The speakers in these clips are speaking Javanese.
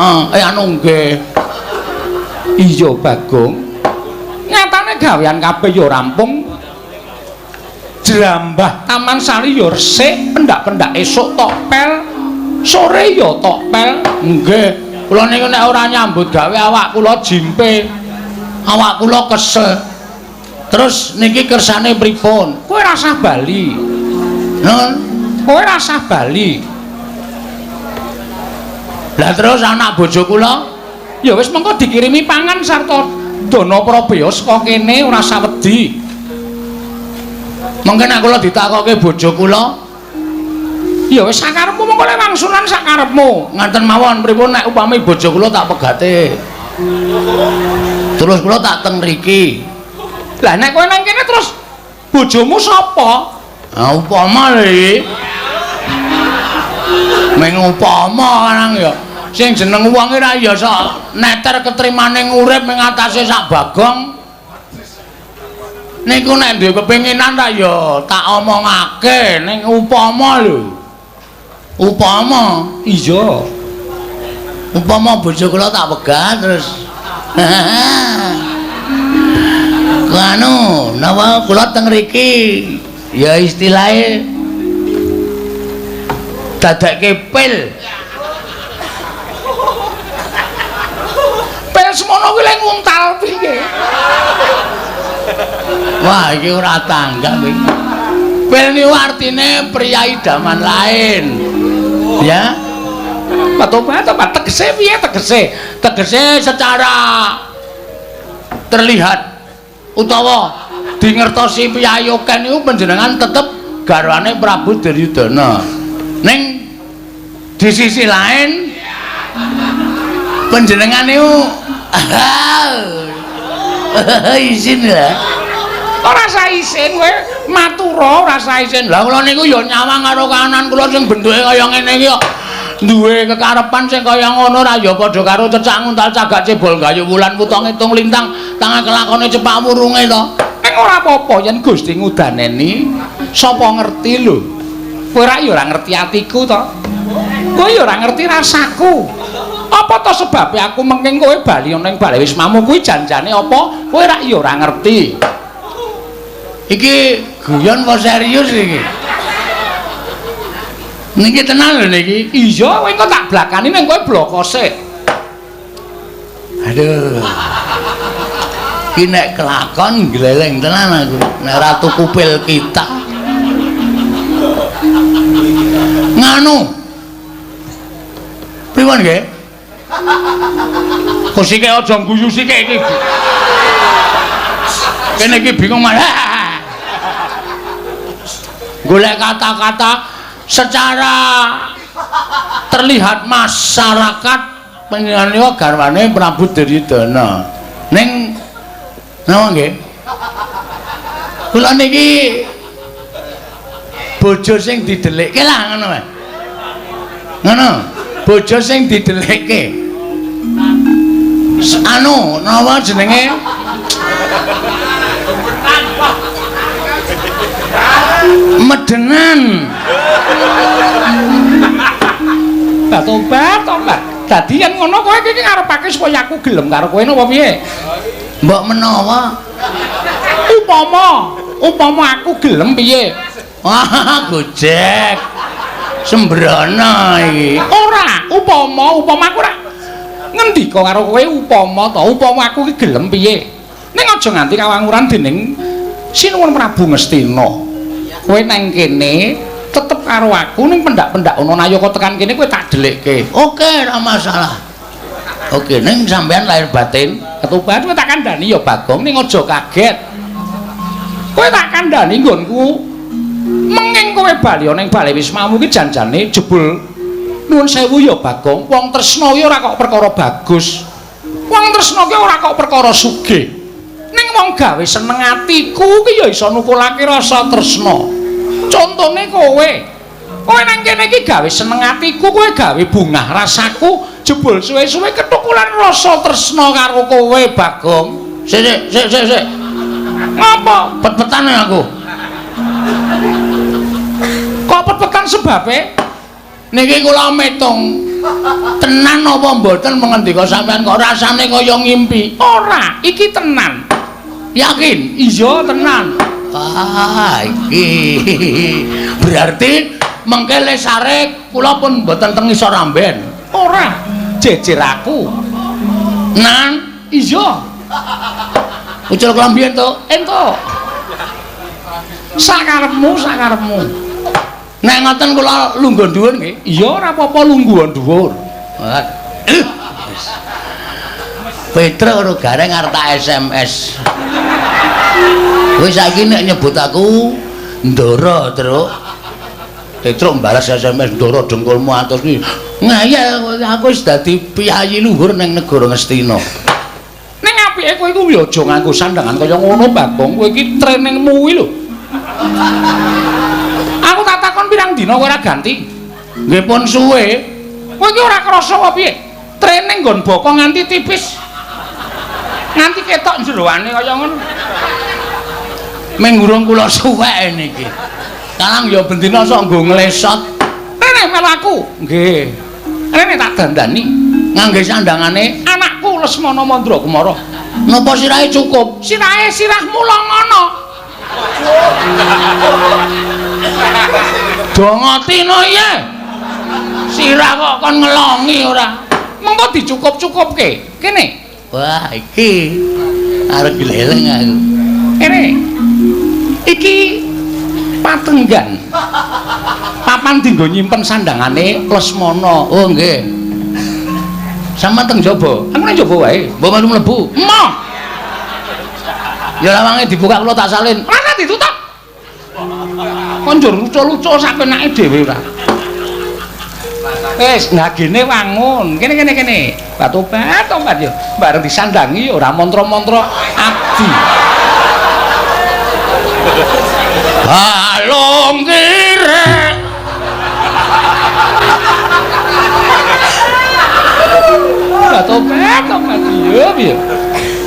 Heeh, anu nggih. Iya, Bagong. Nyatane gawean kabeh ya rampung. Jrambah Taman Sari ya resik, pendak-pendak esuk tok pel, sore ya tok pel. Nggih. Kula niku nek ora nyambut gawe awak kula jimpe. Awak kula kesel. Terus niki kersane pripun? Kowe rasah bali. Nun, kowe rasah bali. Lah terus anak bojo kula ya wis mengko dikirimi pangan sarta dana prabeya saka kene, ora usah wedi. Mengke nek kula ditakoke bojo kula, ya wis sakarepmu, mengko lek wangsulan sakarepmu. Ngaten mawon, pripun nek upami bojo kula tak pegate? Terus kula tak teng mriki. Lah nek kowe nang kene terus bojomu sapa? Ha upama lho iki. Meng upama nang ya. Sing jeneng wong ora ya sok neter ketrimane urip ing atase sak Bagong. Niku nek duwe kepinginan ta ya tak omongake, ning upama lho. Upama iya. Upama bojo kula tak pegat terus. Anu, napa kula teng mriki ya istilahe dadekke pil. Pil semono kuwi lek nguntal piye? Wah, iki ora tanggap iki. Pil niku artine pria idaman lain. Ya. Patobat, tegese piye tegese? Tegese secara terlihat utawa dingertosi piyayi akeh niku panjenengan tetep garwane Prabu Duryudana. Ning di sisi lain panjenengan niku isin ya. Ora usah isin kowe, matura ora usah isin. Lah kula niku ya nyawang karo kanan kula sing bentuke kaya ngene iki kok duwe kekarepan sing kaya ngono ra ya padha karo cecak nguntal cagak cebol gayu wulan wuta ngitung lintang tangan kelakone cepak wurunge to. Ning ora apa-apa yen Gusti ngudaneni, sapa ngerti lho. Kowe ra ya ora ngerti atiku to. Kowe ya ora ngerti rasaku. Apa to sebabe aku mengking kowe bali ning bale wismamu kuwi janjane apa? Kowe ra ya ora ngerti. Iki guyon apa serius iki? Niki tenan lho niki. Iya, kowe engko tak blakani ning kowe bloko sik. Aduh. Iki nek kelakon gleleng tenan aku. Nek ora tuku pil kita. Nganu. Pripun nggih? Kok sike aja guyu sike iki. Kene iki bingung malah. Golek kata-kata secara terlihat masyarakat panjenengan niku garwane Prabu Duryudana. Ning napa nggih? Kula niki bojo sing didelikke lah ngono wae. Ngono, bojo sing didelikke. Anu, napa jenenge? Medenan. Tobat, tobat. Dadi yen ngono kowe iki ngarepake supaya aku gelem karo kowe napa piye? Mbok menawa upama aku gelem piye? Wah, gojek. Sembrono iki. Ora, upama aku ora ngendika karo kowe upama to, upama aku iki gelem piye? Ning aja nganti kawanguran dening Sinuwun Prabu Ngastina. Kowe nang kene tetep karo aku ning pendak-pendak ana nayaka tekan kene kowe tak dhelikke. Oke, ora masalah. Oke, ning sampean lahir batin, ketuban kowe tak kandhani ya Bagong, ning aja kaget. Kowe tak kandhani nggonku menging kowe bali ning bale wismamu ki janjane jebul nuwun sewu ya Bagong, wong tresna ki ora kok perkara bagus. Wong tresna ki ora kok perkara sugih. Ning wong gawe seneng atiku ki ya iso nukulake rasa tresna. Contone kowe. Kowe nang kene iki gawe seneng atiku, kowe gawe bungah rasaku, jebul suwe-suwe ketukulan rasa tresna karo kowe Bagong. Sik sik sik sik. Ngapa? Pet-petan aku. Kok pet-petan sebabe? Niki kula metung. Tenan apa mboten mengendika sampean kok rasane kaya ngimpi? Ora, iki tenan. Yakin? Iya, tenan. Ah, iki. Berarti mengke lesare kula pun mboten teng ngisor amben. Ora, jejer aku. Nan, iya. Ucul klambi entuk? Entuk. Sakarepmu, sakarepmu. Nek ngoten kula lungguh dhuwur nggih. Iya, ora apa-apa lungguh dhuwur. Petro karo Gareng arep tak SMS. Kowe saiki nek nyebut aku Ndara, Truk. Petruk mbalas SMS Ndara dengkulmu atus kuwi. Ngayal aku wis dadi piyayi luhur ning negara Ngastina. Ning apike kowe iku ya aja nganggo sandangan kaya ngono, Bagong. Kowe iki trainingmu kuwi lho. Aku tak takon pirang dina kowe ora ganti. Nggih pun suwe. Kowe iki ora krasa apa piye? Training nggon bokong nganti tipis. Nganti ketok jeroane kaya ngono. Ming urung kula suwek niki. Kalang ya bendina sok nggo nglesot. Rene melu aku. Nggih. Rene tak dandani ngangge sandangane anakku Lesmana Mandra Kumara. Napa sirahe cukup? Sirahe sirahmu longono. Dongotino iye. Sirah kok kon ngelongi ora. Mengko dicukup-cukupke. Kene. Wah, iki arep gleleng aku. Kene. Iki patenggan. Papan dienggo nyimpen sandangane Lesmana. Oh, nggih. Sampeyan teng jaba? Aku nang jaba wae. Mbok melu mlebu. Emoh. Ya lawange dibuka kula tak salin. Ora ditutup. Kon njur lucu-lucu sak penake dhewe ora. Wis, ngagene wangun. Kene kene kene. Batobat tobat yo. Bareng disandangi ora mantra-mantra abdi. Balung kirek. Batobat tobat yo piye.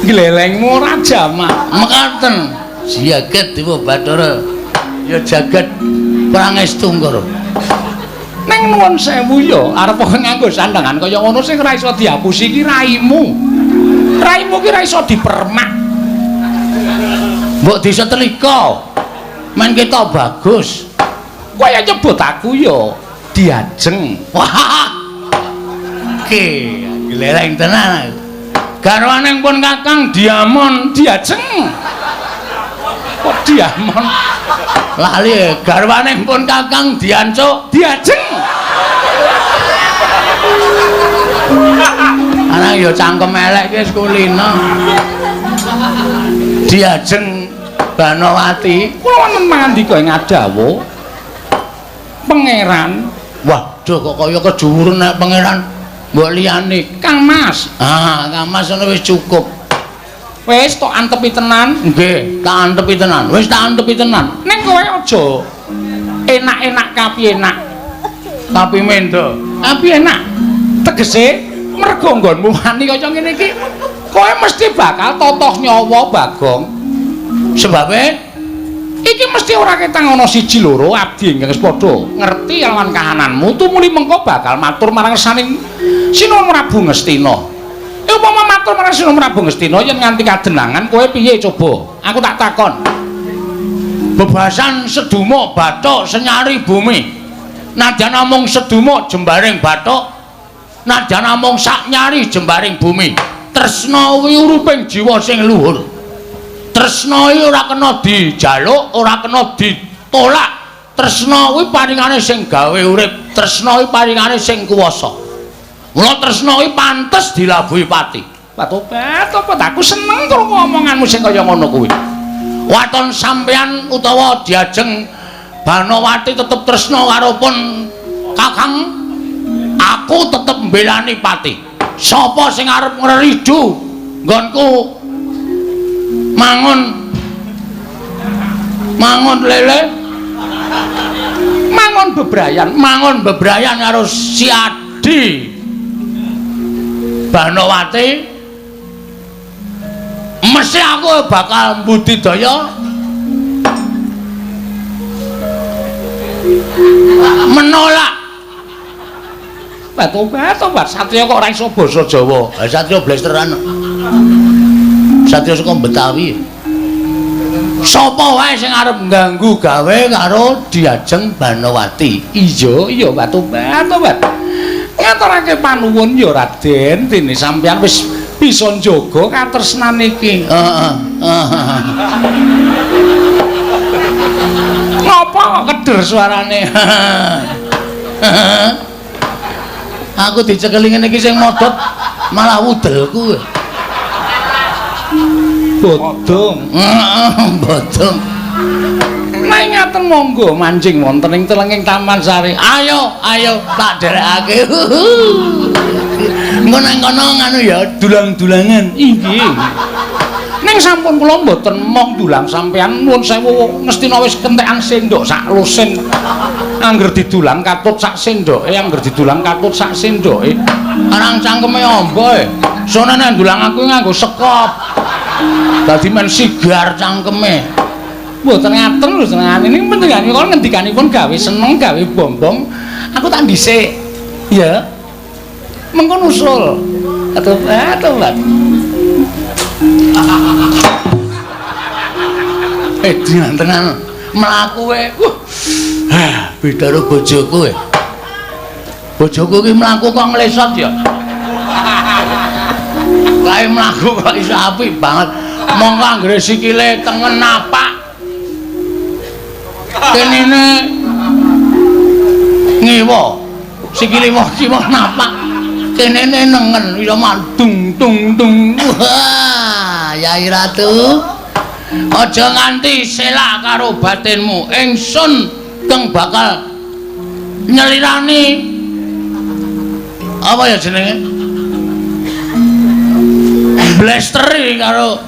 Glelengmu ora jamak. Mekaten. Jagat Dewa Bathara. Ya jagat Prangestu Ngara. Ning nuwun sewu ya, arep nganggo sandangan kaya ngono sing ora iso dihapusi iki raimu. Raimu ki ora iso dipermak. Mbok disetelika. Men ketok bagus. Kowe nyebut aku ya Diajeng. Wah. Oke, gleleng tenan aku. Garwane pun Kakang Diamon Diajeng. Kok Diamon? Lali garwane pun Kakang Diancuk Diajeng. Anak ya cangkem elek ki wis kulino. Diajeng Banowati. Kula wonten mangandika ing adawu. Pangeran. Waduh kok kaya kejuwuren nek pangeran. Mbok liyane Kang Mas. Ah, Kang Mas ngono wis cukup. Wis tok antepi tenan. Nggih, tak antepi tenan. Wis tak antepi tenan. Ning kowe aja enak-enak kapi enak. Kapi mendo. Kapi enak. Tegese mergo nggonmu wani kaya ngene iki, kowe mesti bakal totoh nyawa Bagong. Sebabe iki mesti ora ketang ana siji loro abdi ingkang wis padha ngerti lawan kahananmu tumuli mengko bakal matur marang saning Sinuwun Prabu Ngastina. Upama matur marang Sinuwun Prabu Ngastina yen nganti kadenangan kowe piye coba? Aku tak takon. Bebasan sedumuk bathuk senyari bumi. Nadyan namung sedumuk jembaring bathuk, nadyan namung sak nyari jembaring bumi. Tresna kuwi uruping jiwa sing luhur. Tresna iki ora kena dijaluk, ora kena ditolak. Tresna kuwi paringane sing gawe urip, tresna kuwi paringane sing kuwasa. Mula tresna kuwi pantes dilabuhi pati. Batobat, apa aku seneng krungu omonganmu sing kaya ngono kuwi. Waton sampeyan utawa Diajeng Banowati tetep tresna karo pun Kakang, aku tetep mbelani pati. Sapa sing arep ngreridu nggonku mangun mangun lele, mangun bebrayan, mangun bebrayan karo si Adi Banowati, mesti aku bakal mbudidaya menolak Batu-batu satriya kok ora iso basa Jawa. Ha satriya blesteran. Satriya saka Betawi. Sapa wae sing arep ngganggu gawe karo Diajeng Banowati? Iya, iya batu-batu. Ngaturake panuwun ya Raden, dene sampeyan wis bisa njaga katresnan iki. Heeh. Ngapa kok keder suarane? Aku dicekeli ngene iki sing modot malah wudelku. Bodong. Heeh, bodong. Nek ngaten monggo manjing wonten ing telenging Taman Sari. Ayo, ayo tak derekake. Engko nang kono nganu ya dulang-dulangan. Inggih. Ning sampun kula mboten mong dulang sampean, nuwun sewu Ngastina wis kentekan sendok sak lusin. Angger didulang katut sak sendoke, angger didulang katut sak sendoke. Arang cangkeme amba e. Sone nek ndulang aku nganggo sekop. Dadi men sigar cangkeme. Mboten ngaten lho senengane. Ning panjenengan kula ngendikanipun gawe seneng, gawe bombong. Aku tak dhisik. Ya. Mengko nusul. Atuh-atuh. Dian tenan mlaku e. Beda karo bojoku e. Bojoku ki mlaku kok nglesot ya. Kae mlaku kok iso apik banget. Mongko anggere sikile tengen napak. Kenene ngiwa. Sikile kiwa napak. Kenene nengen iso mandung tung tung. Wah, Yai Ratu. Aja nganti selak karo batinmu. Ingsun kang bakal nyelirani apa ya jenenge? Blesteri karo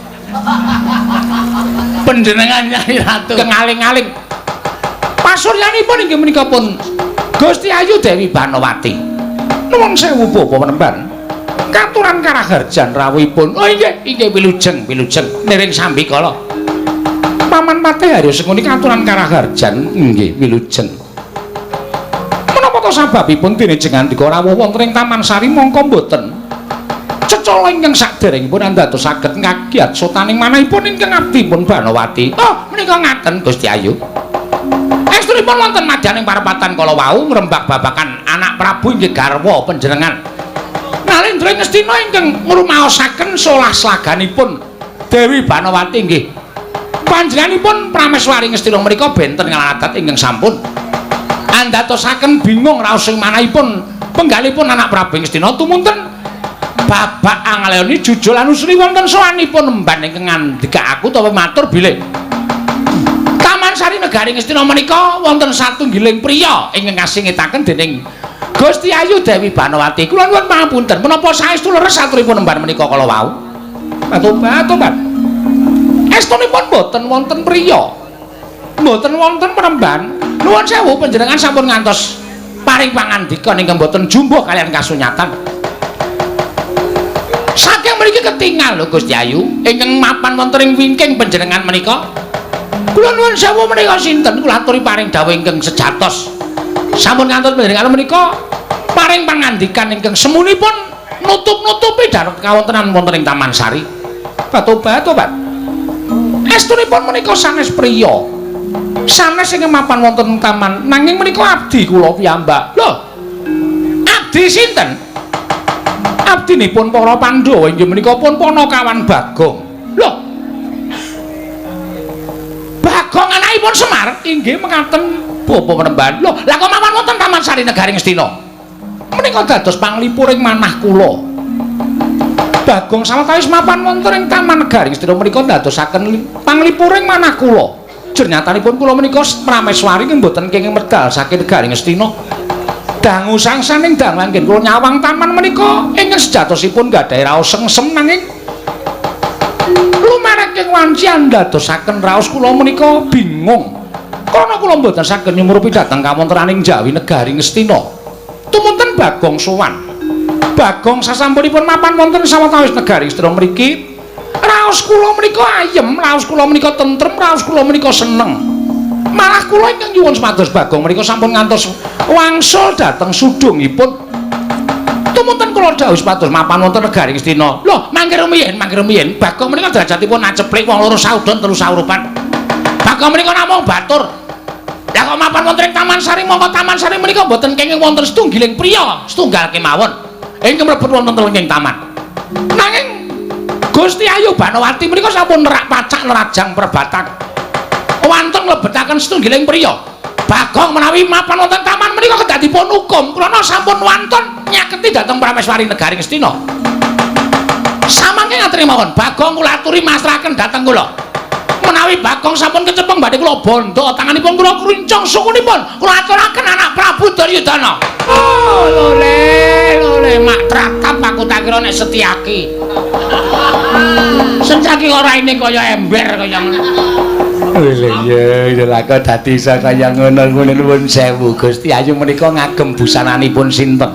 panjenengan Yai Ratu. Kengaling-aling. Pasuryanipun inggih menika pun Gusti Ayu Dewi Banowati. Nuwun sewu Bapak Penemban. Katuran karaharjan rawuhipun. Oh inggih, inggih wilujeng, wilujeng niring sambikala. Paman Patih Haryo Sengkuni katuran karaharjan inggih wilujeng. Menapa to sababipun dene jengandika rawuh wonten ing Taman Sari mongko mboten cecala ingkang saderengipun andados saged ngagiat sotaning manahipun ingkang abdipun Banowati. Oh, menika ngaten Gusti Ayu. Estunipun wonten madyaning parepatan kala wau ngrembak babakan anak Prabu inggih garwa panjenengan. Nalendra Ngastina ingkang ngrumaosaken solah slaganipun Dewi Banowati inggih. Panjenenganipun Prameswari Ngastina menika benten ngaladat ingkang sampun andhatosaken bingung raos ing manahipun penggalipun anak Prabu Ngastina tumunten babak angaleoni jujul anusri wonten sowanipun emban ingkang ngandika aku utawa matur bilih Taman Sari Negari Ngastina menika wonten satunggiling priya ingkang kasingitaken dening Gusti Ayu Dewi Banowati. Kula nuwun pangapunten menapa saestu leres aturipun emban menika kala wau? Batu-batu. Estunipun boten wonten priya. Mboten wonten penemban. Nuwun sewu panjenengan sampun ngantos paring pangandika ingkang boten jumbuh kalian kasunyatan. Saking mriki ketingal lho Gusti Ayu ingkang mapan wonten ing wingking panjenengan menika. Kula nuwun sewu menika sinten? Kula aturi paring dawuh ingkang sejatos. Sampun ngantos panjenengan menika paring pangandikan ingkang semunipun nutup-nutupi dhateng kawontenan wonten ing Taman Sari. Batu-batu, Pak. Estunipun menika sanes priya. Sanes ingkang mapan wonten taman, nanging menika abdi kula piyambak. Lho. Abdi sinten? Abdinipun para Pandhawa inggih menika pun Panakawan Bagong. Lho. Bagong anakipun Semar inggih mekaten Bapak Penemban. Lho, lah kok mapan wonten Taman Sari Negari Ngastina? Menika dados panglipuring manah kula. Bagong sawetawis mapan wonten ing Taman Negari Ngastina menika ndadosaken panglipuring manah kula. Jernyatanipun kula menika Prameswari mboten kenging medal saking Negari Ngastina. Dangu sangsaning dangu anggen kula nyawang taman menika ingkang sejatosipun gadhahi raos sengsem nanging lumareking wanci andadosaken raos kula menika bingung. Karena kula mboten saged nyumurupi dhateng kawontenaning Jawi Negari Ngastina. Tumunten Bagong sowan. Bagong sasampunipun mapan wonten sawetawis Negari Ngastina mriki, raos kula menika ayem, raos kula menika tentrem, raos kula menika seneng. Malah kula ingkang nyuwun supados Bagong menika sampun ngantos wangsul dhateng sudungipun. Wonten kula dawuh supados mapan wonten negari Ngastina. Lho, mangke rumiyin, mangke rumiyin Bagong menika derajatipun aceplik wong loro saudon telu saurupan. Bagong menika namung batur. Lah kok mapan wonten ing Taman Sari mongko Taman Sari menika mboten kenging wonten setunggiling priya, setunggal kemawon ingkang mlebet wonten telenging taman. Nanging Gusti Ayu Banowati menika sampun nerak pacak nerajang perbatan. Wantun mlebetaken setunggiling priya. Bagong menawi mapan wonten taman menika kedah dipun hukum krana sampun wantun nyaketi dhateng Prameswari negari Ngastina. Samangke ngaturi mawon, Bagong kula aturi masrahaken dhateng kula. Menawi Bagong sampun kecepeng badhe kula bondo tanganipun kula krincong sukunipun kula aturaken anak Prabu Duryudana. Oh, lole, lole mak tratap aku tak kira nek Setyaki. Setyaki ora ini kaya ember kaya ngono. Lha iya, lha kok dadi iso kaya ngono ngono nuwun sewu Gusti Ayu menika ngagem busananipun sinten?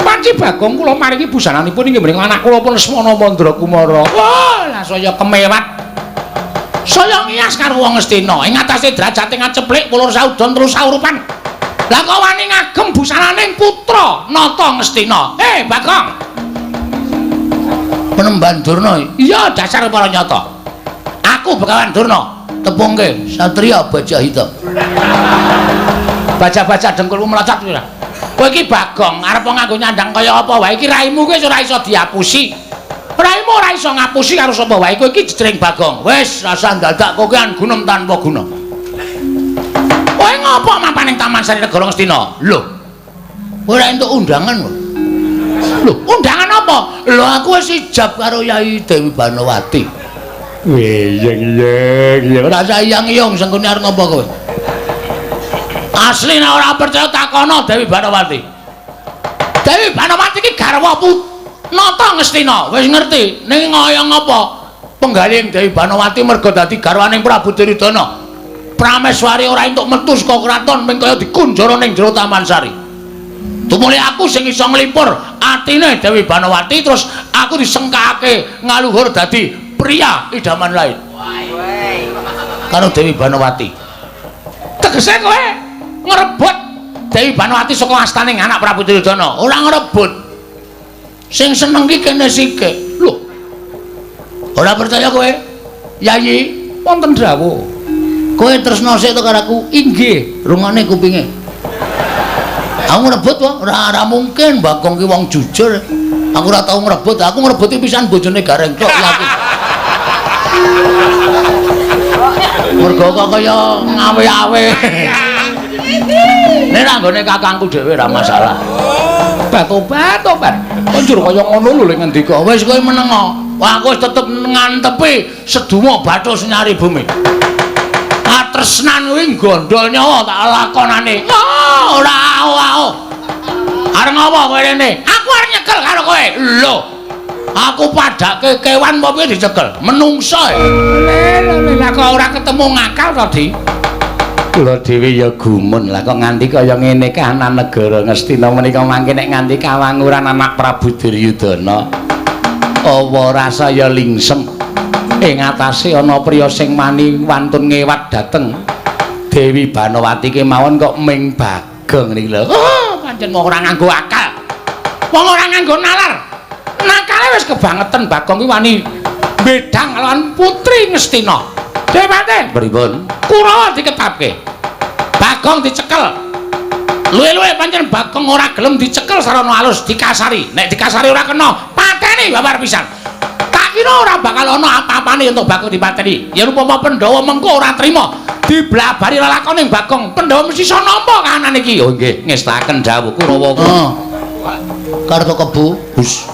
Panci Bagong kula maringi busananipun inggih menika anak kula pun Lesmana Mandra Kumara. Wah, lah saya kemewat. Saya ngiyas karo wong Ngastina ing atase derajate ngaceplik pulur saudon terus saurupan. Lah kok wani ngagem busananing putra Nata Ngastina? Bagong. Penemban Durna. Iya, dasar para nyata. Aku Begawan Durna. Tepungke Satria Baja Hitam. Baca-baca dengkulmu melecat kuwi. Kowe iki Bagong arep nganggo nyandang kaya apa wae iki raimu kuwi wis ora iso diapusi. Raimu ora iso ngapusi karo sapa wae. Kowe iki jejering Bagong. Wis rasa dadak kokean gunem tanpa guna. Kowe ngopo mapan ning Taman Sari Negara Ngastina? Lho. Kowe ora entuk undangan kok. Lho, undangan apa? Lho aku wis ijab karo Yai Dewi Banowati. Wih, iya iya. Ora sayang iyong sengkune arep ngopo kowe? Asli nek ora percaya takono Dewi Banowati. Dewi Banowati iki garwa Nata Ngastina. Wis ngerti ning ngoyo ngapa? Penggaling Dewi Banowati mergo dadi garwaning Prabu Duryudana. Prameswari ora entuk metu saka kraton ming kaya dikunjara ning jero Taman Sari. Tumuli aku sing iso nglipur atine Dewi Banowati terus aku disengkake ngaluhur dadi pria idaman lain. Karo Dewi Banowati. Tegese kowe ngrebut Dewi Banowati saka astaning anak Prabu Duryudana. Ora ngrebut. Sing seneng ki kene sike. Lho. Ora percaya kowe? Yayi, wonten dawuh. Kowe tresno sik to karo aku? Inggih, rungokne kupinge. Aku ngrebut wae, ora mungkin Bagong ki wong jujur. Aku ora tau ngrebut, aku ngrebuti pisan bojone Gareng tok aku. Mergo kok kaya ngawe-awe. Nek ra nggone kakangku dhewe ora masalah. Tobat, tobat. Kok njur kaya ngono lho lek ngendika. Wis kowe meneng. Wah, aku wis tetep ngantepi seduma bathus nyari bumi. Katresnan kuwi gondol nyawa tak lakonane. Oh, ora ao-ao. Arep ngopo kowe rene? Aku arep nyekel karo kowe. Lho. Aku padake kewan apa piye dicekel? Menungso. Lho, lha kok ora ketemu ngakal to, Di? Kula dhewe ya gumun. Lah kok nganti kaya ngene kahanan negara Ngastina menika mangke nek nganti kawanguran anak Prabu Duryudana. Apa rasa ya lingsem ing atase ana priya sing mani wantun ngewat dhateng Dewi Banowati kemawon kok ming Bagong niki lho. Oh, pancen wong ora nganggo akal. Wong ora nganggo nalar. Nakale wis kebangetan Bagong kuwi wani bedang lawan putri Ngastina. Dewate pripun? Kurawa diketapke. Bagong dicekel. Luwe-luwe pancen Bagong ora gelem dicekel sarana alus dikasari. Nek dikasari ora kena, pateni babar pisan. Tak kira ora bakal ana apa-apane untuk Bagong dipateni. Yen upama Pandhawa mengko ora trima diblabari lelakone Bagong, Pandhawa mesti iso nampa kahanan iki. Oh nggih, ngestaken dawuh Kurawa. Heeh. Karto Kebu, Hus.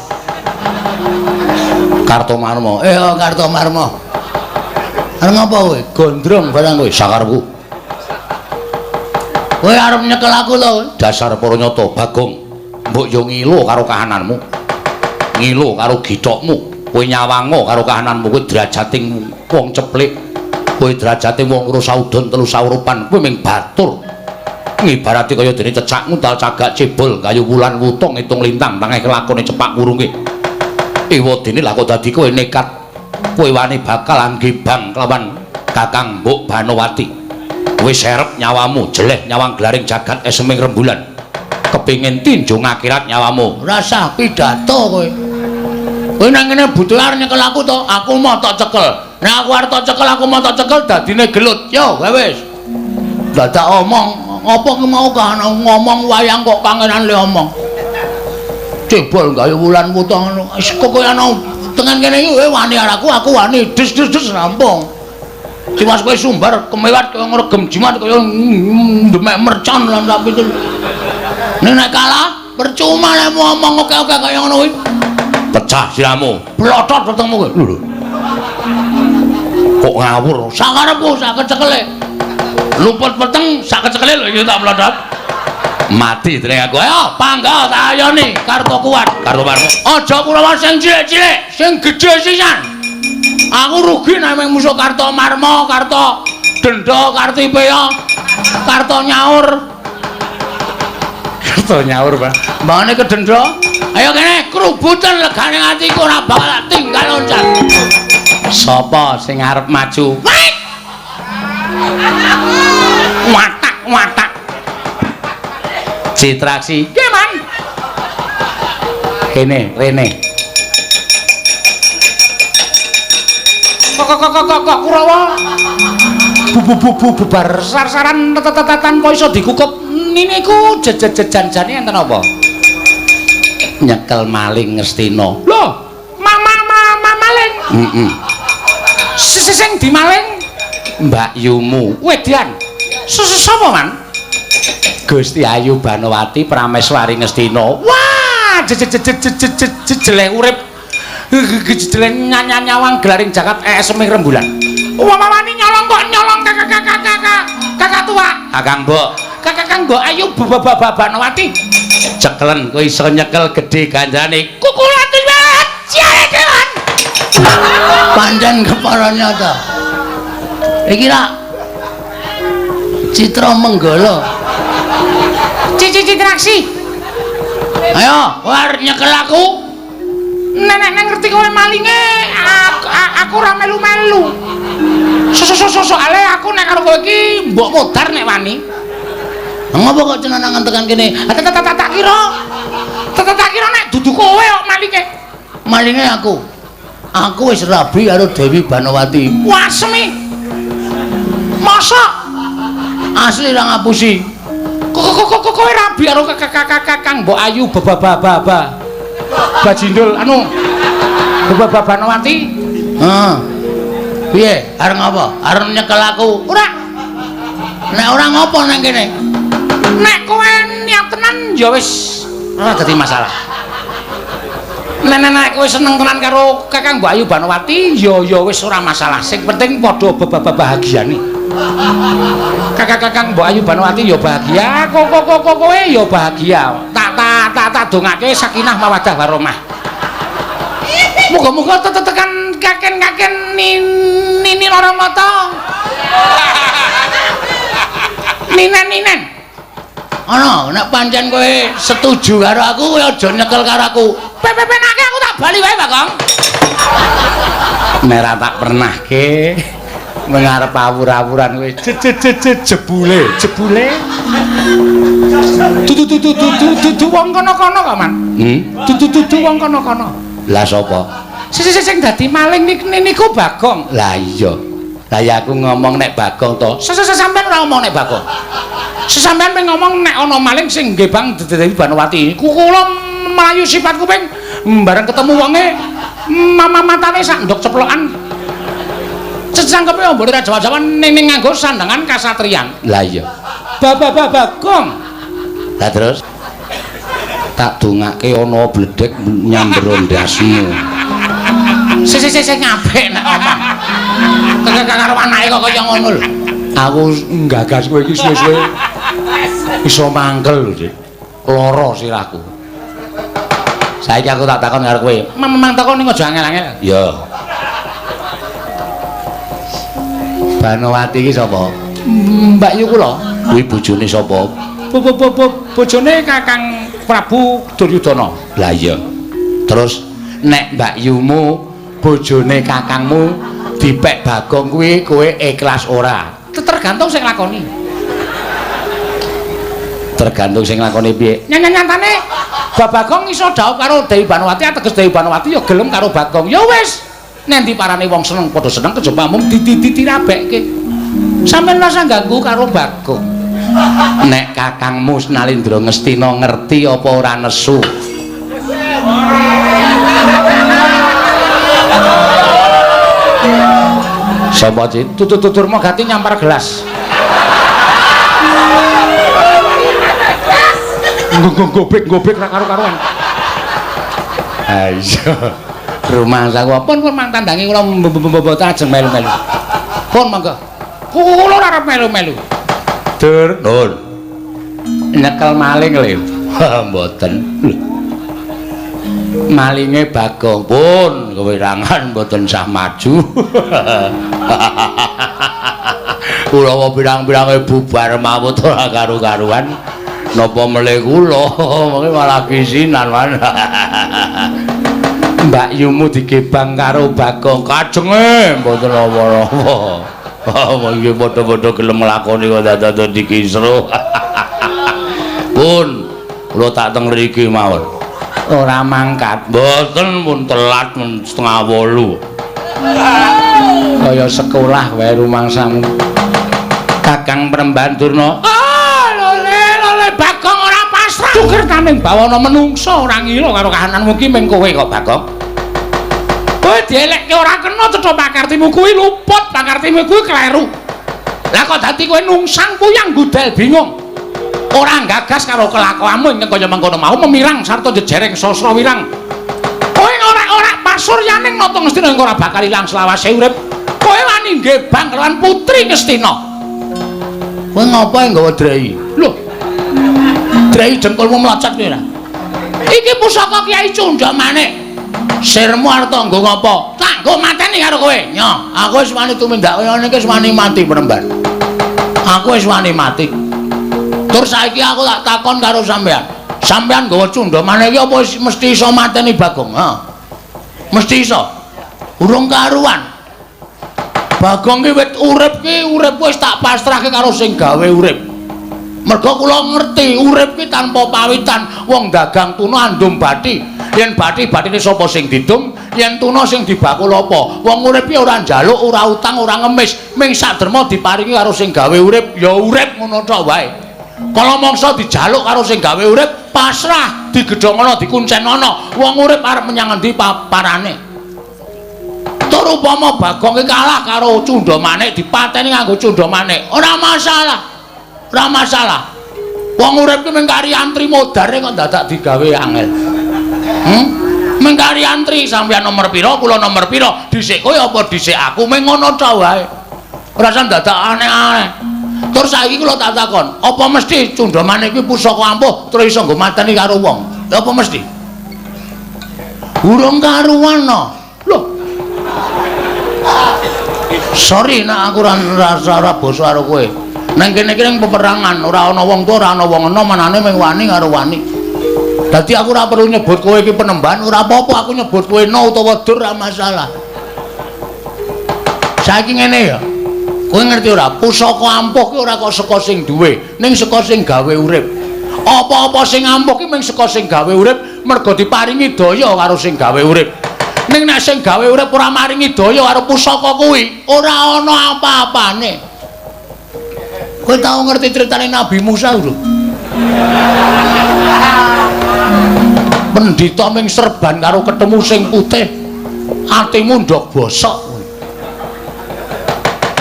Kartomarma. Kartomarma. Arep ngapa kowe? Gondrong barang kowe sakarepku. Kowe arep nyekel aku to? Dasar para nyata Bagong. Mbok yo ngilo karo kahananmu. Ngilo karo githokmu. Kowe nyawango karo kahananmu, kowe derajating wong ceplik. Kowe derajate wong loro saudon telu saurupan, kowe ming batur. Ngibarate kaya dene cecak nguntal cagak cebol kayu wulan wutung ngitung lintang tangeh kelakone cepak kurunge. Ewadene lah kok dadi kowe nekat. Kowe wani bakal anggebang kelawan Kakang Mbok Banowati. Kowe serep nyawamu, jeleh nyawang glaring jagat eseming rembulan. Kepingin tinjung akhirat nyawamu. Rasah pidato kowe. Kowe nang ngene butuh arep nyekel aku to, aku mau tak cekel. Nek aku arep tak cekel, aku mau tak cekel dadine gelut. Yo, wis. Dadak omong, apa ki mau kan ngomong wayang kok kangenan le omong. Cebol gawe wulan wuta ngono. Wis kok kowe ana tengen kene iki kowe wani karo aku, aku wani. Des des des rampung. Tiwas kowe sumbar kemewat kaya ngregem jimat kaya ndemek mercon lan sak pitu. Nek nek kalah percuma lek ngomong oke-oke kaya ngono kuwi. Pecah siramu, blotot wetengmu kowe. Lho. Kok ngawur? Sakarepku sak kecekele. Luput weteng sak kecekele lho iki tak blotot. Mati dening aku. Ayo panggah tak ayoni Karto kuat. Karto Marmo. Aja Kurawa sing cilik-cilik, sing gedhe sisan. Aku rugi nek mung musuh Karto Marmo, Karto Denda, Kartipeya, Karto Nyaur. Karto Nyaur, Pak. Mbangane kedendha. Ayo kene krubutan legane atiku ora bakal tinggal loncat. Sapa sing arep maju? Watak, watak. Citraksi. Nggih, Man. Kene, rene. Kok kok kok kok Kurawa. Bu bubar sar-saran tetetetan kok iso dikukup niku jejejan-jane enten apa? Nyekel maling Ngastina. Lho, mama maling. Heeh. Sing dimaling Mbak Yumu. Wedian. Sapa, Man? Gusti Ayu Banowati Prameswari Ngastina. Wah, jeleh urip. Jeleh nyawang gelaring jagat esem ing rembulan. Wah, wani nyolong kok nyolong kakak tua. Kakang Mbok. Kakang Mbok Ayu Banowati. Cekelen kowe iso nyekel gedhe ganjarane. Kukulatu ciare dewan. Pancen kepara nyata. Iki rak Citra Menggala. Cici Citraksi. Ayo, war nyekel aku. Nek ngerti kowe malinge, aku ora melu-melu. Soale aku nek karo kowe iki mbok modar nek wani. Ngopo kok cenanangan tekan kene? Tak kira. Tak kira nek dudu kowe kok malinge. Malinge aku. Aku wis rabi karo Dewi Banowati. Wasemi. Mosok asli ra ngapusi. Kok kowe rabi karo Kakang Mbok Ayu bababa. Bajindul anu Banowati. Heeh. Piye? Arep ngapa? Arep nyekel aku? Ora. Nek ora ngopo nang kene? Nek kowe niat tenan ya wis ora dadi masalah. Nek kowe seneng tenan karo Kakang Mbok Ayu Banowati ya wis ora masalah. Sing penting padha bahagiane. Kakang Mbok Ayu Banowati ya bahagia, kowe ya bahagia. Tak dongake sakinah mawaddah warahmah. Muga-muga tetekan kaken-kaken nini lara mata. Ninen-ninen. Ana, nek pancen kowe setuju karo aku, kowe aja nyekel karo aku. Pepenake aku tak bali wae, Bagong. Nek ora tak pernahke mengarep awur-awuran kowe jebule, jebule. Dudu wong kono-kono kok, Man. Dudu wong kono-kono. Lah sapa? Sing dadi maling niku Bagong. Lah iya. Lah ya aku ngomong nek Bagong to. Sampeyan ora ngomong nek Bagong. Sampeyan ping ngomong nek ana maling sing nggih Bang Dewi Banowati. Kula mlayu sifat kuping bareng ketemu wonge mama matane sak ndok ceplokan. Cecangkepe ombone ra jawa-jawa ning nganggo sandangan kasatriyan. Lah iya. Bagong. Lah terus tak dongake ana bledek nyamber ndasmu. Sing apik nek omong. Karo anake kok kaya ngono lho. Aku nggagas kowe iki suwe-suwe iso mangkel lho, Dik. Lara sirahku. Saiki aku tak takon karo kowe. Memang takon ning aja angel-angel. Iya. Banowati iki sapa? Mbak Yu kula. Kuwi bojone sapa? Bojone Kakang Prabu Duryudana. Lah iya. Terus nek Mbak Yumu bojone kakangmu dipek Bagong kuwi kowe ikhlas ora? Tergantung sing lakoni. Tergantung sing nglakoni piye. Nyatane Bagong iso dhaup karo Dewi Banowati, ateges Dewi Banowati ya gelem karo Bagong. Ya wis, nendi parane wong seneng padha seneng kejaba mung dititirabekke. Sampeyan rasa ganggu karo Bagong. Nek kakangmu Nalindra Ngastina ngerti apa ora nesu? Sapa sih? Tutur-tutur gati nyampar gelas. Gobek-gobek ra karo-karuan. Ayo. Rumangsaku pun pun mang tandangi kula mboten ajeng melu-melu. Pun monggo. Kula ora arep melu-melu. Dur, nun. Nyekel maling lho. Mboten. Malinge Bagong pun kewirangan mboten sah maju. Kula pirang-pirange bubar mawut ora karu-karuan. Napa melih kula mengke malah kisinan man. Mbak Yumu digebang karo Bagong kajenge mboten napa-napa. Mengke padha-padha gelem nglakoni kok dadak dikisruh. Pun kula tak teng mriki mawon. Ora mangkat. Mboten pun telat mun 7:30. Kaya sekolah wae rumangsamu. Kakang Premban Durna. Ah, lole lole Bagong ora pasrah. Cukur taning bawana menungsa ora ngira karo kahananmu ki ming kowe kok Bagong. Kowe dielekke ora kena cetha pakartimu kuwi luput, pakartimu kuwi kleru. Lah kok dadi kowe nungsang puyang gudel bingung. Ora gagas karo kelakuanmu ingkang kaya mengkono mau memirang sarta jejereng sasra wirang. Kowe ora-ora pasuryaning Nata Ngastina ing ora bakal ilang selawase urip. Kowe wani ngebang kelawan Putri Ngastina. Kowe ngopo nggawa drei? Lho. Drei jengkolmu mlocot kowe ora? Iki pusaka Kyai Cundha Manik. Sirmu arep nggo ngopo? Tak nggo mateni karo kowe. Nyo, aku wis wani tumindak kaya ngene iki wis wani mati Premban. Aku wis wani mati. Tur saiki aku tak takon karo sampean. Sampean nggawa Cundha Manik iki apa mesti iso mateni Bagong? Ha. Mesti iso. Urung karuan. Bagong ki wit urip ki urip wis tak pasrahke karo sing gawe urip. Mergo kula ngerti urip ki tanpa pawitan, wong dagang tuna andum bathi. Yen bathi bathine sapa sing didum, yen tuna sing dibakul apa? Wong urip ki ora njaluk, ora utang, ora ngemis, ming saderma diparingi karo sing gawe urip, ya urip ngono tok wae. Kala mangsa dijaluk karo sing gawe urip, pasrah, digedhongono, dikuncenono. Wong urip arep menyang endi parane? Tur upama Bagong ki kalah karo Cundha Manik, dipateni nganggo Cundha Manik, ora masalah. Ora masalah. Wong urip ki mung kari antri modare kok dadak digawe angel. Mung kari antri sampeyan nomor pira, kula nomor pira, dhisik kowe apa dhisik aku, mung ngono tok wae. Ora usah dadak aneh-aneh. Tur saiki kula tak takon, apa mesti Cundha Manik kuwi pusaka ampuh terus iso nggo mateni karo wong? Apa mesti? Urung karuan no. Lho. Sorry nek aku ora ora basa karo kowe. Nang kene iki ning peperangan ora ana wong tuwa, ora ana wong enom, anane mung wani karo wani. Dadi aku ora perlu nyebut kowe iki penemban, ora apa-apa aku nyebut kowe no utawa dur ora masalah. Saiki ngene ya. Kowe ngerti ora? Pusaka ampuh ki ora kok saka sing duwe, ning saka sing gawe urip. Apa-apa sing ampuh ki mung saka sing gawe urip, mergo diparingi daya karo sing gawe urip. Ning nek sing gawe urip ora maringi daya karo pusaka kuwi, ora ana apa-apane. Kowe tau ngerti critane Nabi Musa lho? Pendhita ming serban karo ketemu sing putih, atimu ndok bosok.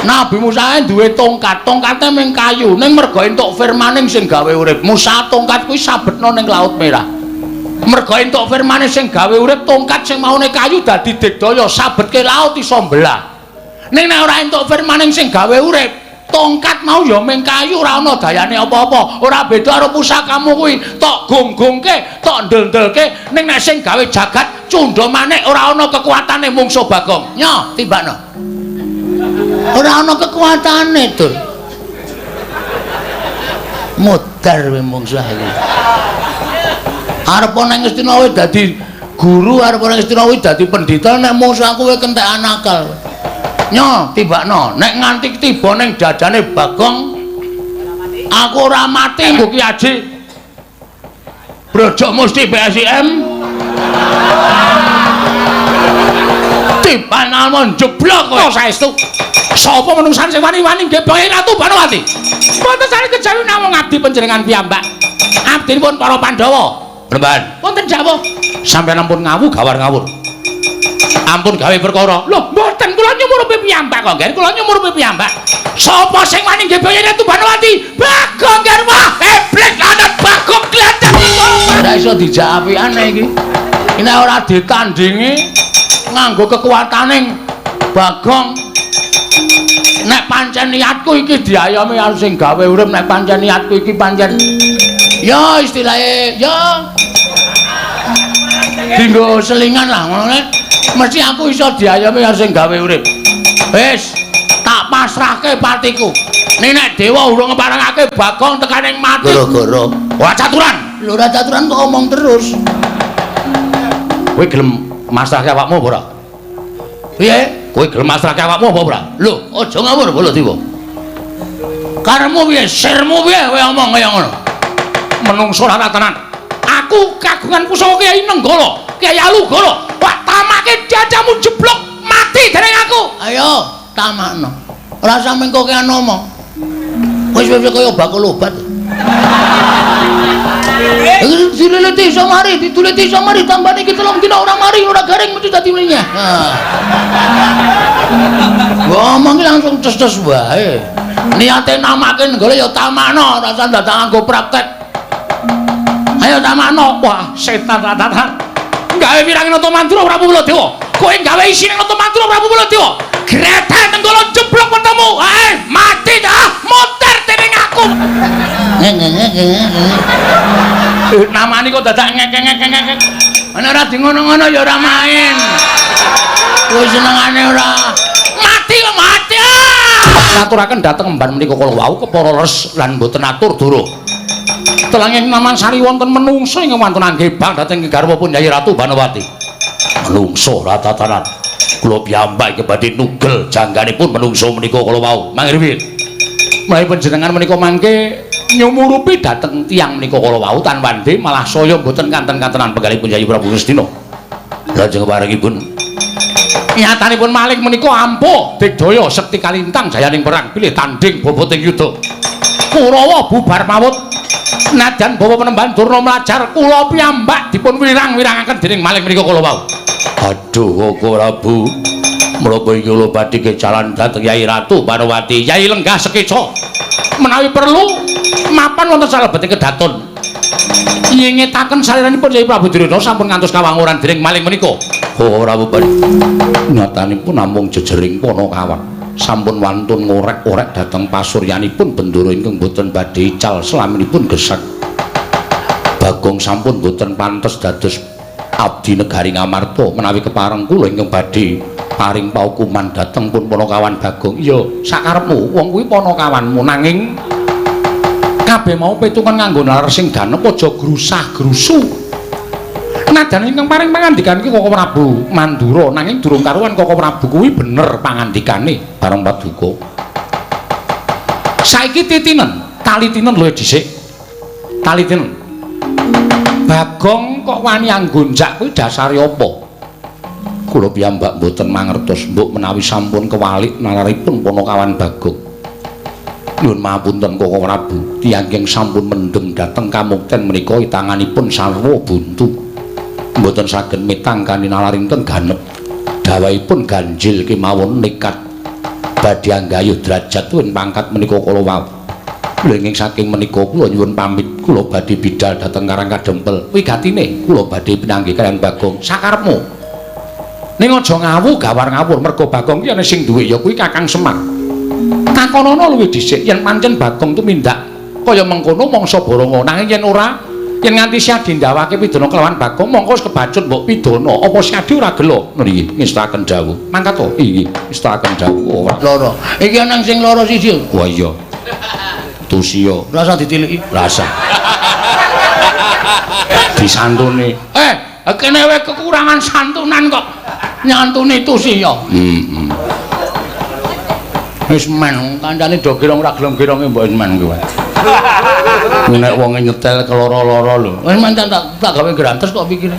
Nabi Musa duwe tongkat, tongkate ming kayu, ning mergo entuk firmaning sing gawe urip. Musa tongkat kuwi sabetna ning Laut Merah. Mergo entuk firmane sing gawe urip, tongkat sing maune kayu dadi digdaya, sabetke laut iso mbelah. Ning nek ora entuk firmaning sing gawe urip, tongkat mau ya ming kayu, ora ana dayane apa-apa. Ora beda karo pusakamu kuwi, tok gong-gongke, tok ndel-ndelke, ning nek sing gawe jagat Cundha Manik ora ana kekuatane mungsuh Bagong. Nyo, tibakno. Ora ana kekuatane, Dur. Modar kowe mungsuh iki. Arep nang Ngastina kowe dadi guru, arep nang Ngastina kowe dadi pendhita, nek mungsuh aku kowe kentekan akal. Nyo, tibakno. Nek nganti tiba ning dadane Bagong Aku ora mati nggo Ki Aji. Brojok mesti BSIM. Tiban almon jeblok kowe. Oh, saestu. Sapa menungsan sing wani-wani nggeboke Ratu Banowati? Mboten sane kejawi namung abdi panjenengan piyambak. Abdinipun para Pandhawa. Remban. Wonten dawuh. Sampeyan ampun ngawu gawar ngawur. Ampun gawe perkara. Lho, mboten kula nyumurupi piyambak kok, Ngger. Kula nyumurupi piyambak. Sapa sing wani nggeboke Ratu Banowati? Bagong Ngger. Wah, iblis lanang Bagong gladak. Ora iso dijak apikane iki. Nek ora ditandingi nganggo kekuataning Bagong. Nek pancen niatku iki diayomi karo sing gawe urip, nek pancen niatku iki pancen ya istilahe ya dinggo selingan lah ngono nek mesti aku iso diayomi karo sing gawe urip. Wis, tak pasrahke patiku. Ning nek dewa urung ngeparengake Bagong tekaning mati. Gara-gara ora caturan. Lho ora caturan kok omong terus. Kowe gelem masrahke awakmu apa ora? Piye? Kowe gelem masrahke awakmu apa ora? Lho, aja ngawur Baladewa. Karepmu piye? Sirmu piye kowe omong kaya ngono? Menungso ora tenan. Aku kagungan pusaka Kyai Nenggala, Kyai Alugoro. Wah, tamake dadamu jeblok mati dening aku. Ayo, tamakno. Ora usah mengko kokean omong. Wis wis kaya bakul obat. Dileleti iso mari, dituleti iso mari, tambane iki 3 dina ora mari, ora garing mesti dadi mlinyah. Nah. Ngomong iki langsung ces-ces wae. Niate namake Nenggala ya tamakno, ora usah dadak nganggo praktek. Ayo tamakno. Wah, setan rataran. Gawe wirangin Nata Mandura Prabu Baladewa. Kowe gawe isine Nata Mandura Prabu Baladewa. Grethe Nenggala jeblok wetemu. Mati dah, muter dening aku. Namane kok dadak ngek-ngek-ngek. Ana ora di ngono-ngono ya ora main. Kowe senengane ora. Mati kok mati. Ngaturaken dhateng emban menika kala wau kepara les lan mboten atur dura. Telanging Taman Sari wonten menungso ingkang wantun anggebang dhateng garwapun Nyai Ratu Banowati. Menungso ratatanan. Kula piyambak iki badhe nugel jangganipun menungso menika kala wau. Mangirwin. Menawi panjenengan menika mangke nyumurupi dhateng tiyang menika kala wau tan wande malah saya mboten kanten-kantenan penggalipun Nyai Prabu Ngastina. Lajeng parengipun nyatanipun maling menika ampuh digdaya sekti kalintang jayaning perang bilih tanding boboting yuda. Kurawa bubar mawut. Nadyan bawa penemban Durna mlajar kula piyambak dipun wirang-wirangaken dening maling menika kala wau. Aduh Koko Prabu, menapa iki kula badhe kejalan dhateng Yai Ratu Banowati. Yai lenggah sekeca. Menawi perlu mapan wonten salebeting kedaton. Nyengetaken saliranipun Yai Prabu Duryudana sampun ngantos kawanguran dening maling menika. Koko Prabu nyatanipun namung jejering Panakawan. Sampun wantun ngorek-orek dhateng pasuryanipun Bendoro ingkang boten badhe ical selaminipun gesek. Bagong sampun boten pantes dados abdi negari Ngamarta menawi kepareng kula ingkang badhe paring paukuman dhateng pun Panakawan Bagong. Iya, sakarepmu wong kuwi Panakawanmu nanging kabeh mau pitungan nganggo nalar sing ganep aja grusah-grusu. Nadyan ingkang paring pangandikan iki Koko Prabu Mandura nanging durung karuan Koko Prabu kuwi bener pangandikane bareng paduka. Saiki titinen, tali tinen luwih dhisik. Tali tinen. Bagong kok wani anggonjak kuwi dasare apa? Kula piyambak mboten mangertos mbok menawi sampun kewalik nalaripun Panakawan Bagong. Nyuwun mapunten Koko Prabu, tiyang ingkang sampun mendhem dhateng kamukten menika tanganipun sarwa buntu. Mboten saged mitang kanthi nalar ingkang ganep. Dawahipun ganjil kemawon nekat badhe anggayuh derajat tuwin pangkat menika kala wau. Lha saking menika kula nyuwun pamit, kula badhe bidal dhateng Karang Kadempel. Wigatine kula badhe pinanggih kaliyan Bagong. Sakarepmu. Ning aja ngawu gawar ngawur merga Bagong ki ana sing duwe ya kuwi Kakang Semar. Takonono luwih dhisik yen pancen Bagong tumindak kaya mengkono mangsa boronga nanging yen ora yen nganti Syadi ndawake pidana kelawan Bagong mongko wis kebacut mbok pidana apa Syadi ora gelo ngono iki ngestakaken dawuh mangkat to iki ngestakaken dawuh ora lara iki ana sing lara siji. Wah iya tusiya rasa ditiliki rasa disantuni kene wae kekurangan santunan kok nyantuni tusiya. Wis men kancane do girong ora gelem gironge mbok wis men kuwi. Nek wong nyetel keloro-loro lho. Wis mantan tak gawe grantes kok pikire.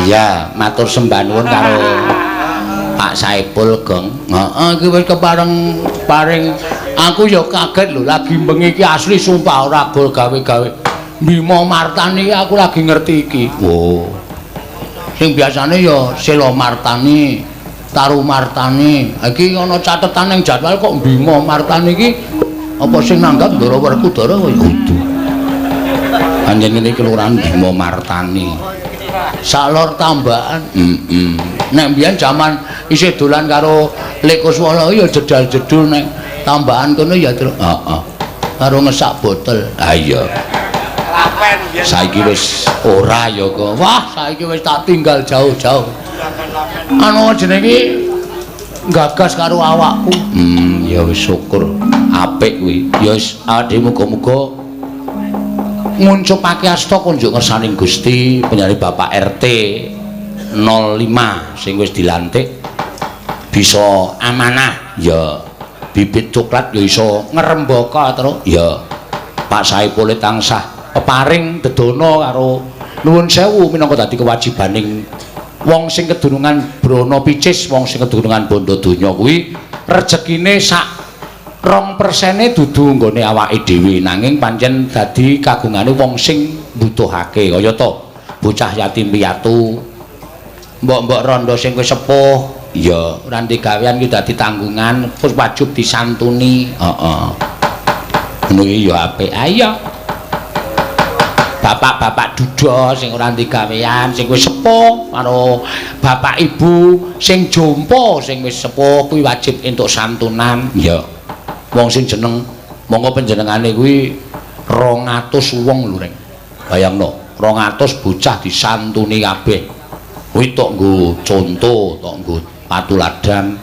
Iya, matur sembah nuwun karo Pak Saipul Gong. Heeh, iki wis kepareng paring aku ya kaget lho lagi bengi iki asli sumpah ora gol gawe-gawe. Bima Martani aku lagi ngerti iki. Oh. Sing biasane ya Selo Martani, Taru Martani. Iki ana catetan ning jadwal kok Bima Martani iki apa sing nanggap Ndara Werkudara kaya kudu. Pancen ngene iki kelurahan Bima Martani. Salor Tambakan. Heeh. Nek mbiyen jaman isih dolan karo Lek Kuswala ya jedal-jedul nek Tambakan kono ya terus heeh. Karo ngesak botol. Ha iya. Saiki wis ora ya kok. Wah, saiki wis tak tinggal jauh-jauh. Anu jenenge iki gagas karo awakku. Ya wis syukur. Apik kuwi. Ya wis ade muga-muga nguncupake asta kunjuk ngersaning Gusti penjane Bapak RT 05 sing wis dilantik bisa amanah ya bibit coklat ya iso ngrembaka terus ya Pak Saipul tansah peparing dedono karo nuwun sewu minangka dadi kewajibaning wong sing kedunungan brana picis wong sing kedunungan bondo donya kuwi rejekine sak 2% dudu nggone awake dhewe nanging pancen dadi kagungane wong sing mbutuhake kaya to bocah yatim piatu mbok-mbok rondo sing wis sepuh ya ora ndek gawean ki dadi tanggungan terus wajib disantuni heeh ngono iki ya apik ayo bapak-bapak duda sing ora ndek gawean sing wis sepuh karo bapak ibu sing jompo sing wis sepuh kuwi wajib entuk santunan ya wong sing jeneng monggo panjenengane kuwi 200 wong lho reng bayangno 200 bocah disantuni kabeh kuwi tok nggo conto tok nggo patuladan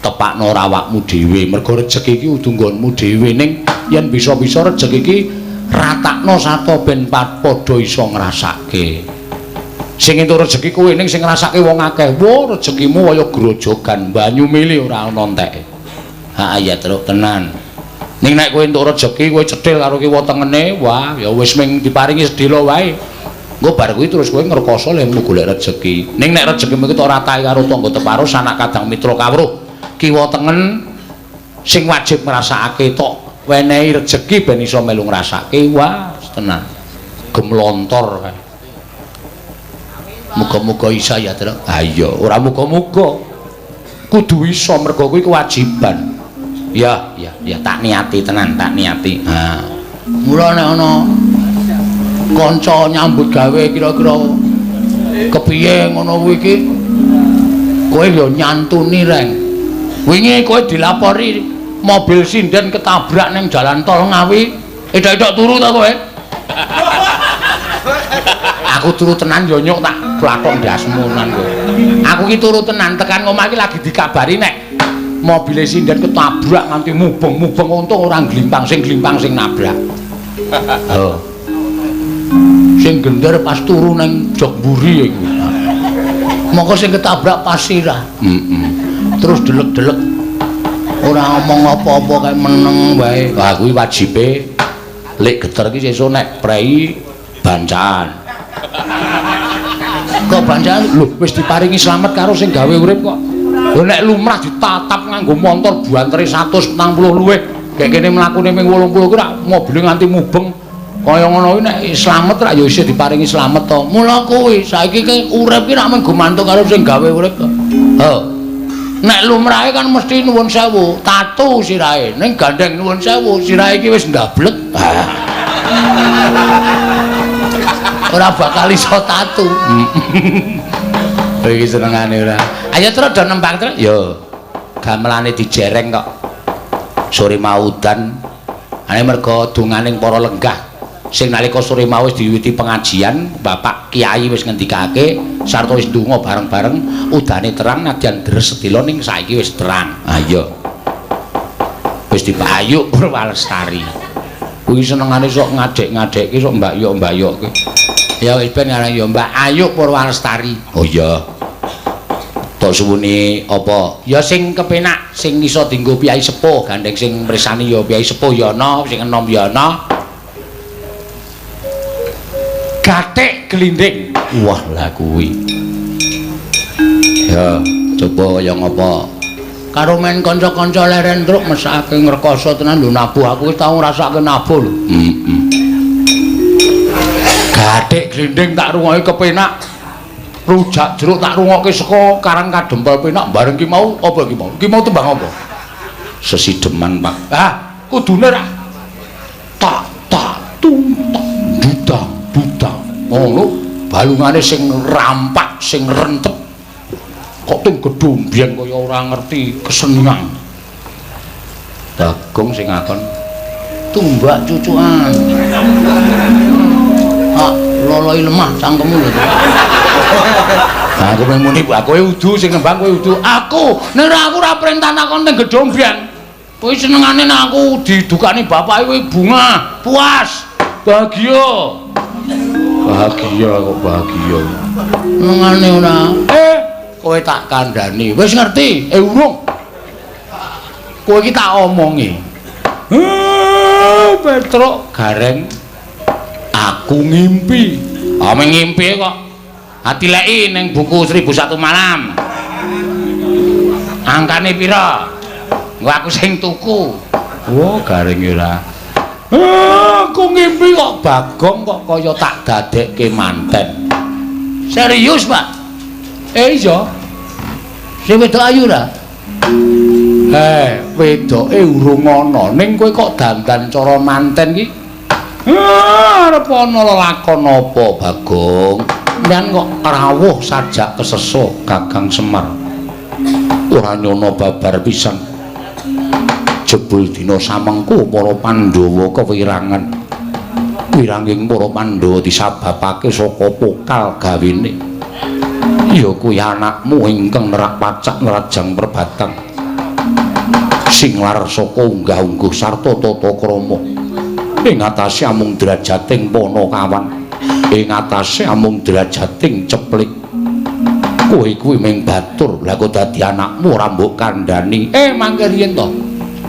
tepakno awakmu dhewe mergo rejeki iki kudu nggonmu dhewe ning yen bisa-bisa rejeki iki ratakno sarta ben padha iso ngrasake sing entuk rejeki kowe ning sing ngrasake wong akeh wo rejekimu kaya grojogan banyu mili ora ana enteke ha iya truk tenan ning nek kowe entuk rejeki kowe cethil karo kiwa tengene wah ya wis ming diparingi sedhela wae engko bar kuwi terus kowe ngrekoso lehmu golek rejeki ning nek rejekimu iki tok ratae karo tangga teparo sanak kadang mitra kawruh kiwa tengen sing wajib ngrasakake tok wenehi rejeki ben iso melu ngrasake wah tenan gemlontor kae muga-muga isa ya Truk ha iya ora muga-muga kudu iso mergo kuwi kewajiban ya ya ya tak niati tenan tak niati ha mula nek ana kanca nyambut gawe kira-kira kepiye ngono kuwi iki kowe ya nyantuni reng wingi kowe dilapori mobil sinden ketabrak ning jalan tol Ngawi edak-edak turu ta kowe aku turu tenan yo nyuk tak plathok ndasmu tenan kowe aku ki turu tenan tekan omah iki lagi dikabari nek mobile sinden ketabrak nganti mubeng-mubeng untung ora glimpang sing glimpang sing nabrak oh sing gender pas turu ning jok mburi iku mongko sing ketabrak pas sirah terus delek-delek ora ngomong apa-apa kae meneng wae. Wah kuwi wajibe lek geter iki sesuk nek prei bancaan. Kok bancaan? Lho wis diparingi slamet karo sing gawe urip kok. Lho nek lumrah ditatap nganggo montor bantere 140 luwih. Gek kene mlakune ping 80 kuwi rak mobile nganti mubeng. Kaya ngono kuwi nek slamet rak ya isih diparingi slamet to. Mula kuwi saiki ki urip ki rak mung gumantung karo sing gawe urip to. Heh. Nek lumrahe kan mesti nuwun sewu, tatu sirahe. Ning gandeng nuwun sewu, sirahe iki wis ndablek. Ora bakal iso tatu. Iki senengane ora. Ayo terus do nembang terus. Yo. Gamelane dijereng kok. Sore mau udan. Ane mergo donganing para lenggah sing nalika sore mau wis diwiwiti pengajian, Bapak Kiai wis ngendikake sarta wis ndonga bareng-bareng udane terang nadyan deres sedela ning saiki wis terang. Ha iya. Wis dipayuk Purwalestari. Kuwi senengane sok ngadek-ngadekke sok mbakyok-mbayokke. Ya wis ben ngarang ya Mbak Ayu Purwalestari. Oh iya. Tok suwune apa? Ya sing kepenak, sing iso dienggo piyai sepuh, gandeng sing mresani ya piyai sepuh ya ana, sing enom ya ana. Gathik glinding. Wah, lah kuwi. Ya, coba kaya ngapa? Karo men kanca-kanca leren truk mesake ngrekoso tenan lho nabuh, aku wis tau ngrasake nabuh lho. Heeh. Gathik glinding tak rungokke kepenak. Rujak jeruk tak rungokke saka Karang Kadempel penak bareng ki mau apa ki mau? Ki mau tembang apa? Sesideman, Pak. Ah, kudune ra tak tak tung tak budang budang. Ngono balungane sing rampak, sing rentep. Kok ting gedhong biyen kaya ora ngerti kesenian. Bagong sing ngakon tumbak cucukan. Ah, loloi lemah cangkemmu lho. Aku mung muni, kowe udu sing nembang kowe udu. Aku, nek aku ora perintah takon teng gedhong biyen. Kowe senengane nek aku didukani bapake kowe bunga, puas, bahagia. Bahagia kok bahagia. Senengane ora. Kowe tak kandhani. Wis ngerti? Urung. Kowe iki tak omongi. Petruk gareng aku ngimpi. Ah, ngimpi kok. Atileki ning buku 1001 Malam. Angkane pira? Engko aku sing tuku. Wah, garing ora. Aku ngimpi kok Bagong kok kaya tak dadekke manten. Serius, Pak? Iya. Sing wedok ayu ra? Wedoke urung ana, ning kowe kok dandan cara manten iki? Arep ana lelakon apa, Bagong? Sampeyan kok rawuh sajak keseso Kakang Semar. Ora nyono babar pisan. Jebul dina samengko para Pandhawa kewirangan. Wiranging para Pandhawa disababake saka pokal gawene. Ya kuwi anakmu ingkang nerak pacak nerajang perbatang. Sing lar saka unggah-ungguh sarta tata krama. Ing atase amung drajating Panakawan. Ing atase amung drajating ceplik. Kowe kuwi mung batur, lha kok dadi anakmu ora mbok kandhani. Mangke riyen to.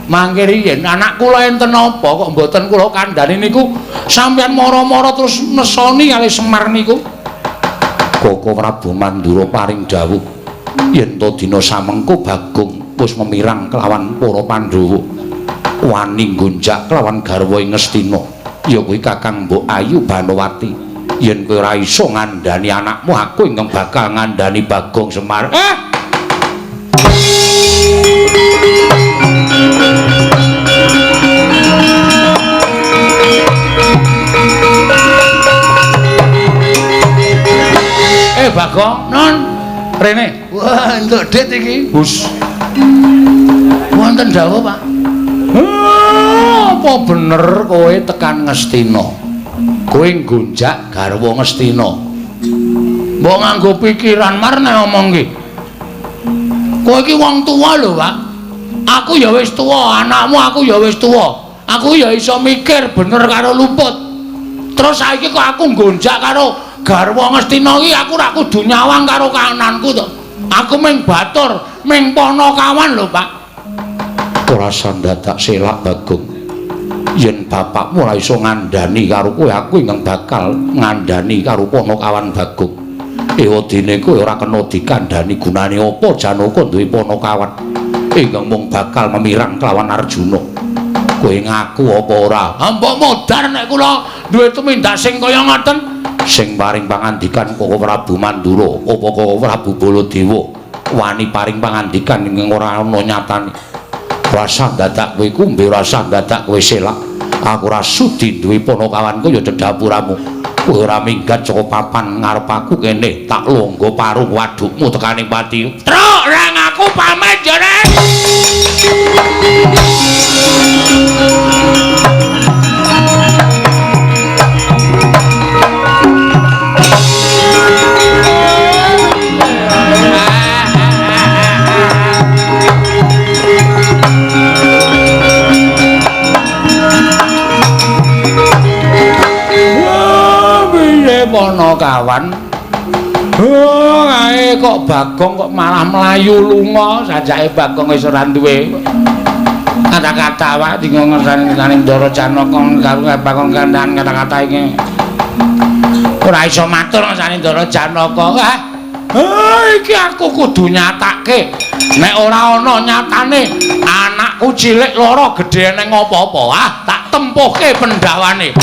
Mangke riyen anak kula enten apa kok mboten kula kandhani niku sampeyan mara-mara terus nesoni kali Semar niku. Koko Prabu Mandura paring dawuh yen to dina samengko Bagong wis memirang kelawan para Pandhawa. Wani nggonjak kelawan garwa ing Ngastina. Ya kuwi Kakang Mbok Ayu Banowati. Yen kowe ora iso ngandhani anakmu, aku ingkang bakal ngandhani Bagong Semar. Bagong, non rene. Wah, entuk dit iki. Bus. Wonten dawuh, Pak. Apa bener kowe tekan Ngastina? Kowe nggonjak garwa Ngastina. Mbok nganggo pikiran marne omong ki. Kowe iki wong tuwa lho, Pak. Aku ya wis tuwa, anakmu aku ya wis tuwa. Aku ya iso mikir bener karo luput. Terus saiki kok aku nggonjak karo garwa Ngastina iki aku ora kudu nyawang karo kananku to. Aku mung batur, mung panakawan lho, Pak. Ora sandadak selak Bagong. Yen bapakmu ora iso ngandhani karo kowe, aku ingkang bakal ngandhani karo panakawan Bagong. Ewadene kowe ora kena dikandhani gunane apa Janaka duwe panakawan ingkang mung bakal memirang kelawan Arjuna. Kowe ngaku apa ora? Mbok modar nek kula duwe tumindak sing kaya ngoten. Sing paring pangandikan Koko Prabu Mandura apa Koko Prabu Baladewa wani paring pangandikan ingkang ora ana nyatane. Rasa dadak kowe kumbe, rasa dadak kowe selak. Aku ora sudi duwe panakawanku ya dedapuramu. Kowe ora minggat saka papan ngarep aku kene, tak longgo parung wadukmu tekaning pati. Truk rang aku pamit ya, Rek. Kawan Oh, ae kok Bagong kok malah mlayu lunga, sajake Bagong wis ora duwe kata-kata wae dinggo ngersani Ndara Janaka karo Bagong kandhan kata-kata iki. Ora iso matur ngersani Ndara Janaka. Ah, iki aku kudu nyatake. Nek ora ana nyatane anakku cilik lara gedhe neng apa-apa, ah tak tempuhke pendawane.